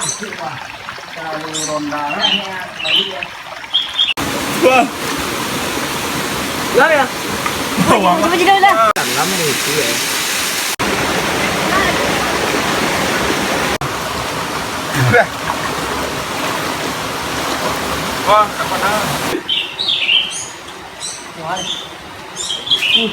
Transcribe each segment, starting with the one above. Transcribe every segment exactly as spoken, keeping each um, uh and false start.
Wah. Lah ya. Bawang. Cuba jeda lah. Dalam itu ya. Wah, tak pernah. Wah. Uh.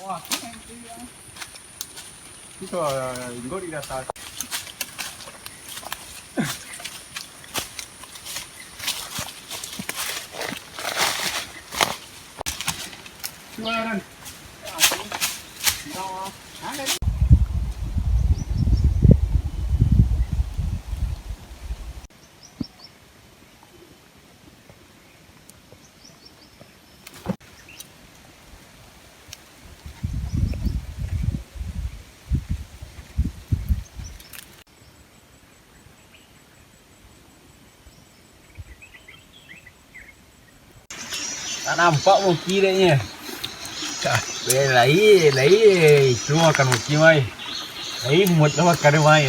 Wah, itu, ah, inggo di atas. Cuba, Ran. Tak nampak muki dek nyo. Dah, lai, lai, itu makan muki mai. Lai, muat lah makan mai.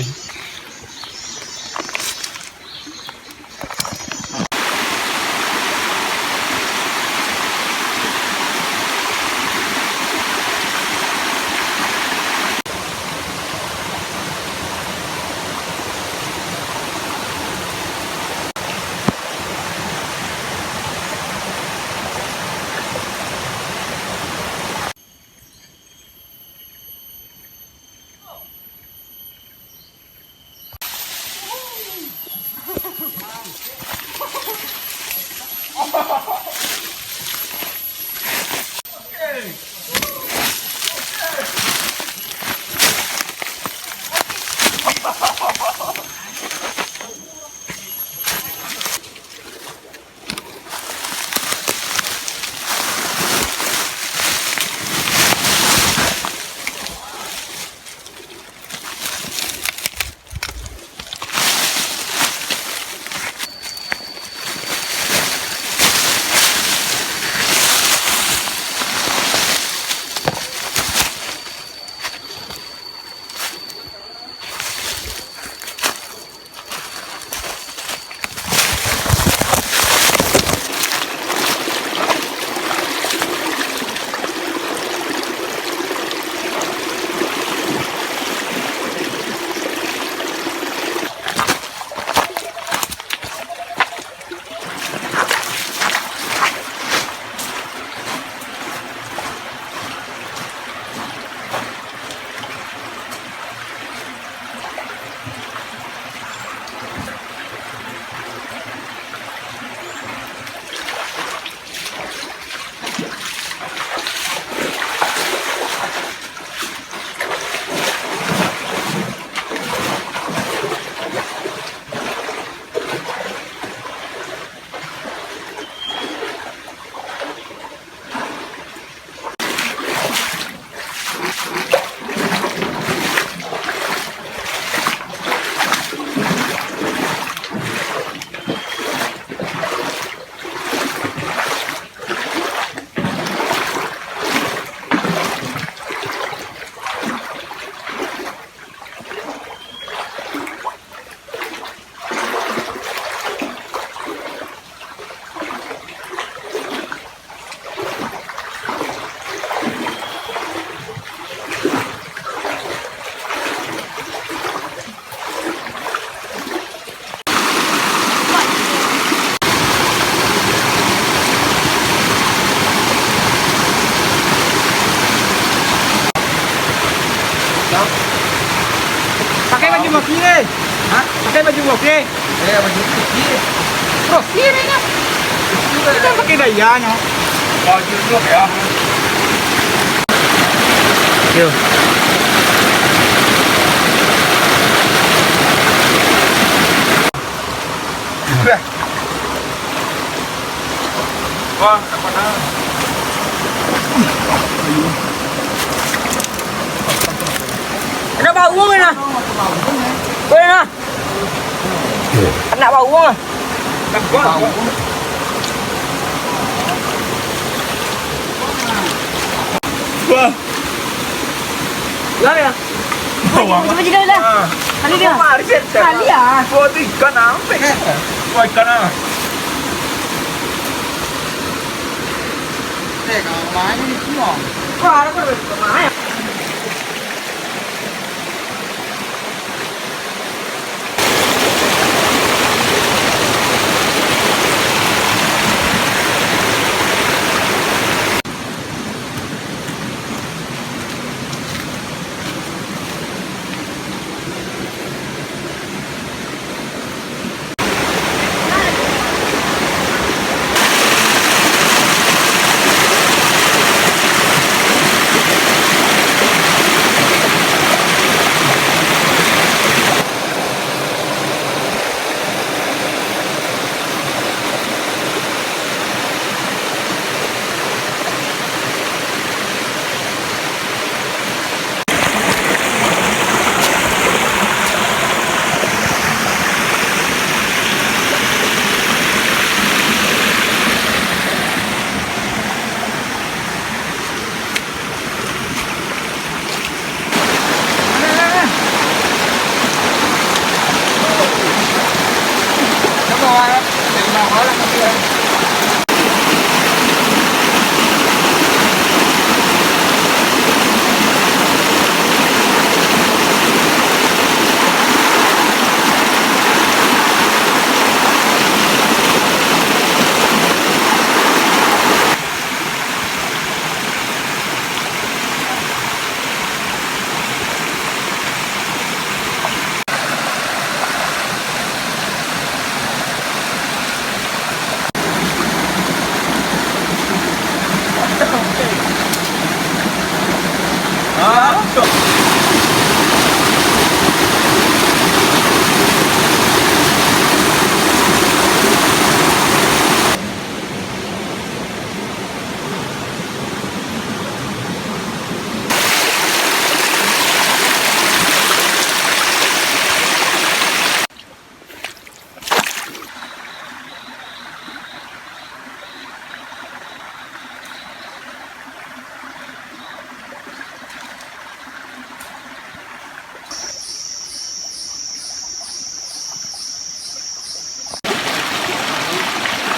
Pakai baju kopi deh. Hah? Pakai baju kopi. Eh, baju kopi. Kopi deh, Kak. Kita pakai gayanya. Yo. Wah, tak pernah. Ada bau kan, ah? Boleh, ah? Anak bawang ah. Wah. Lah ya. Bawang. Cuba, cuba, cuba, cuba. Ah. Kali dia. Kemarin saya cakap. Kali ya. Wah, itu ikan apa? Wah, ikan apa? Eh, kalau main ini semua. Wah, ada pemain.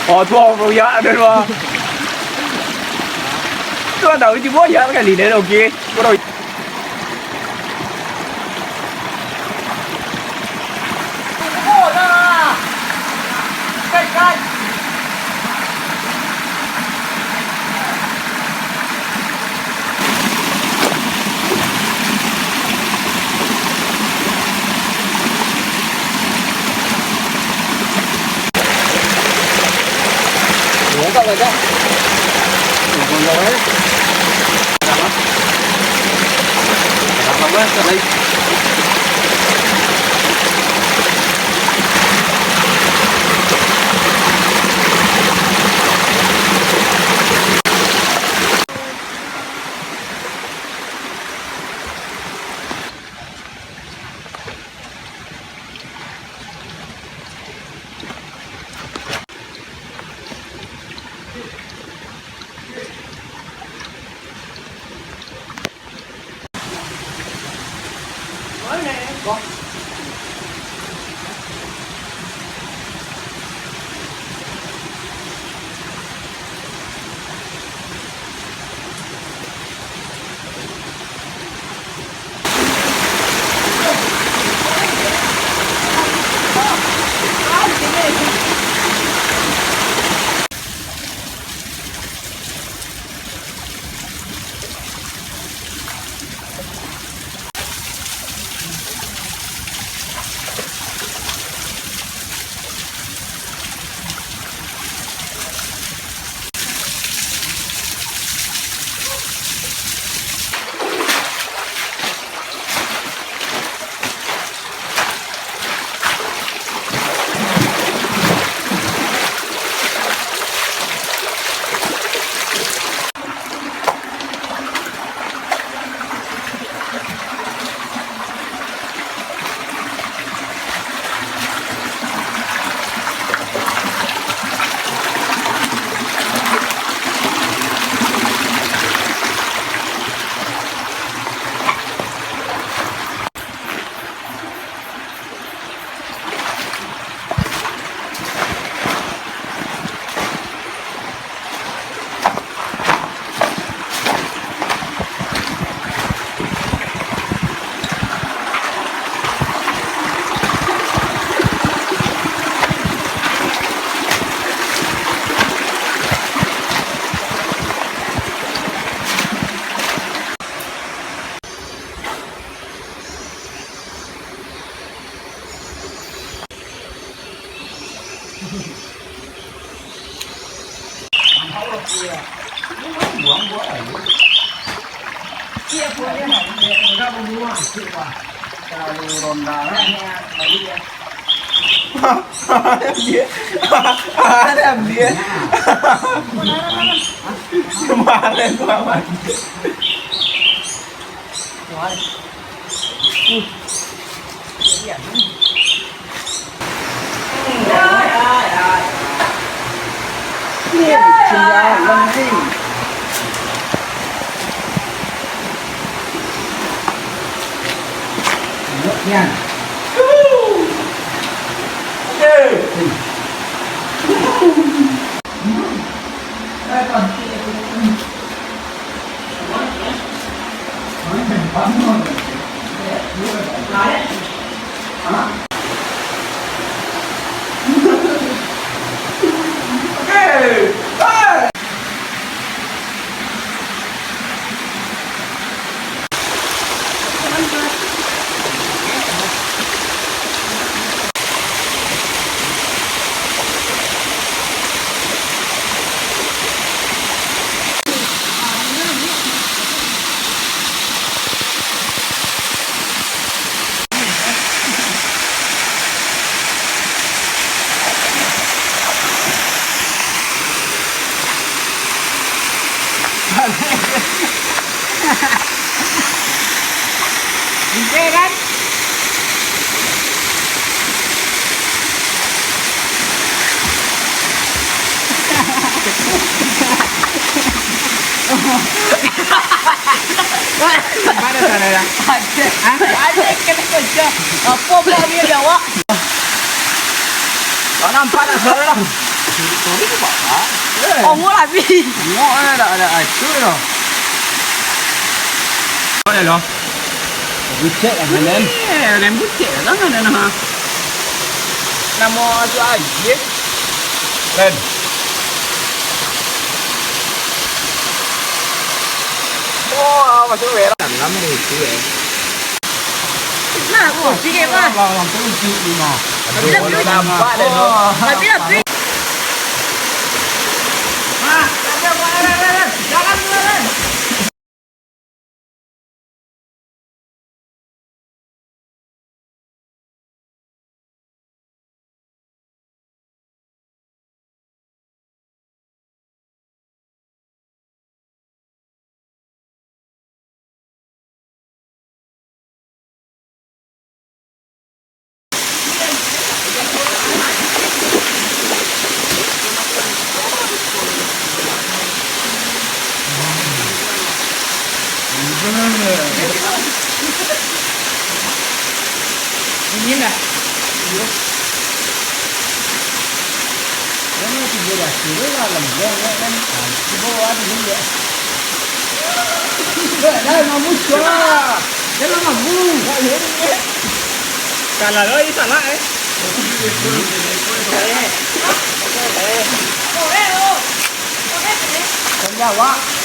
Oh, tu orang royak ada dua. Tu orang tahu je boyak kali dia, okey. Orang Buang buat aja. Iya, buang aja. Enggak buang, cik, Pak. Terlalu ronda lah. Ada dia. Ada dia. Kemarin tuh, Pak. Bingkai kan? Mana sana ya? Ada. Hah? Ada kena kerja. Apa buat dia di awak? Tak nampak nak suara lah. Sorry tu, Pak. Eh. Ongol habis. Ongol eh, tak ada acur lah. Boleh lah. Bucek lah, Len. Eh, Len bucek lah, kan ada nah. Nama tu aje. Len. Oh, masuk merah. Dalam dia itu, eh. Nah, kunci, Pak. Bang, bang, kunci ni, mah. Tapi dah beli. Nampak dah, no. Tapi dah beli. Nah, jalan, jalan, jalan. Jalan, jalan. Dingin dah. Kan tigo belas kilo lah, lembek kan. Di bawah ada juga. Dah, dah, mampus lah. Dah lah, mampus. Salah lo, ini salah, eh. Salah, Wak.